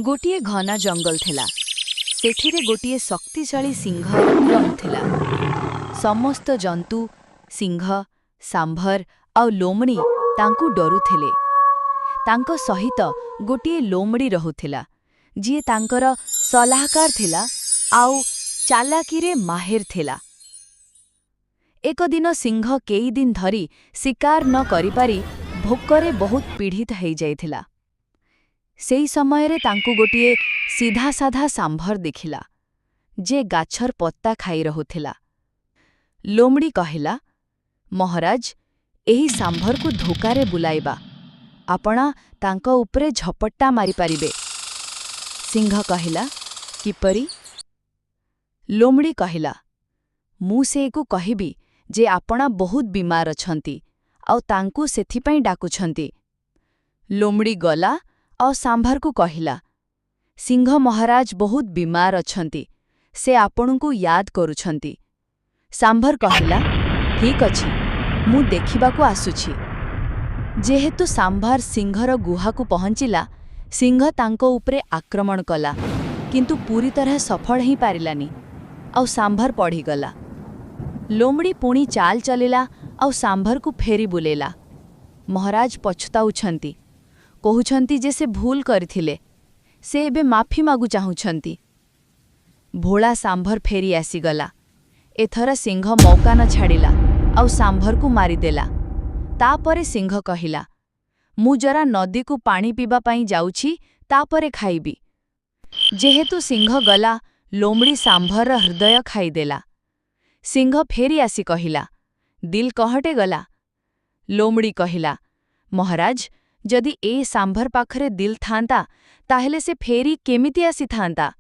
ଗୋଟିଏ ଘନା ଜଙ୍ଗଲ ଥିଲା। ସେଠିରେ ଗୋଟିଏ ଶକ୍ତିଶାଳୀ ସିଂହ ରହୁଥିଲା। ସମସ୍ତ ଜନ୍ତୁ, ସିଂହ, ସାମ୍ଭର ଆଉ ଲୋମଣୀ ତାଙ୍କୁ ଡରୁଥିଲେ। ତାଙ୍କ ସହିତ ଗୋଟିଏ ଲୋମଡ଼ି ରହୁଥିଲା, ଯିଏ ତାଙ୍କର ସଲାହକାର ଥିଲା ଆଉ ଚାଲାକିରେ ମାହିର ଥିଲା। ଏକ ଦିନ ସିଂହ କେଇଦିନ ଧରି ଶିକାର ନ କରିପାରି ଭୋକରେ ବହୁତ ପୀଡ଼ିତ ହେଇଯାଇଥିଲା। ସେହି ସମୟରେ ତାଙ୍କୁ ଗୋଟିଏ ସିଧାସାଧା ସାମ୍ଭର ଦେଖିଲା, ଯେ ଗାଛର ପତ୍ତା ଖାଇ ରହୁଥିଲା। ଲୋମଡ଼ି କହିଲା, "ମହାରାଜ, ଏହି ସାମ୍ଭରକୁ ଧୋକାରେ ବୁଲାଇବା। ଆପଣ ତାଙ୍କ ଉପରେ ଝପଟ୍ଟା ମାରିପାରିବେ।" ସିଂହ କହିଲା, "କିପରି?" ଲୋମଡ଼ି କହିଲା, "ମୁଁ ସେକୁ କହିବି ଯେ ଆପଣ ବହୁତ ବିମାର ଅଛନ୍ତି ଆଉ ତାଙ୍କୁ ସେଥିପାଇଁ ଡାକୁଛନ୍ତି।" ଲୋମଡ଼ି ଗଲା ଆଉ ସାମ୍ଭରକୁ କହିଲା, "ସିଂହ ମହାରାଜ ବହୁତ ବିମାର ଅଛନ୍ତି। ସେ ଆପଣଙ୍କୁ ୟାଦ କରୁଛନ୍ତି।" ସାମ୍ଭର କହିଲା, "ଠିକ୍ ଅଛି, ମୁଁ ଦେଖିବାକୁ ଆସୁଛି।" ଯେହେତୁ ସାମ୍ଭାର ସିଂହର ଗୁହାକୁ ପହଞ୍ଚିଲା, ସିଂହ ତାଙ୍କ ଉପରେ ଆକ୍ରମଣ କଲା, କିନ୍ତୁ ପୂରି ତରହ ସଫଳ ହେଇପାରିଲାନି ଆଉ ସାମ୍ଭର ପଡ଼ିଗଲା। ଲୋମଡ଼ି ପୁଣି ଚାଲ ଚଲିଲା ଆଉ ସାମ୍ଭରକୁ ଫେରି ବୁଲେଇଲା। ମହାରାଜ ପଛତାଉଛନ୍ତି, କହୁଛନ୍ତି ଯେ ସେ ଭୁଲ କରିଥିଲେ। ସେ ଏବେ ମାଫି ମାଗୁ ଚାହୁଁଛନ୍ତି। ଭୋଳା ସାମ୍ଭର ଫେରି ଆସିଗଲା। ଏଥର ସିଂହ ମୌକା ନ ଛାଡ଼ିଲା ଆଉ ସାମ୍ଭରକୁ ମାରିଦେଲା। ତାପରେ ସିଂହ କହିଲା, "ମୁଁ ଜରା ନଦୀକୁ ପାଣି ପିଇବା ପାଇଁ ଯାଉଛି, ତାପରେ ଖାଇବି।" ଯେହେତୁ ସିଂହ ଗଲା, ଲୋମଡ଼ି ସାମ୍ଭରର ହୃଦୟ ଖାଇଦେଲା। ସିଂହ ଫେରି ଆସି କହିଲା, "ଦିଲ କହଟେ ଗଲା?" ଲୋମଡ଼ି କହିଲା, "ମହାରାଜ, ଯଦି ଏ ସାମ୍ଭର ପାଖରେ ଦିଲ ଥାନ୍ତା, ତାହେଲେ ସେ ଫେରି କେମିତି ଆସିଥାନ୍ତା?"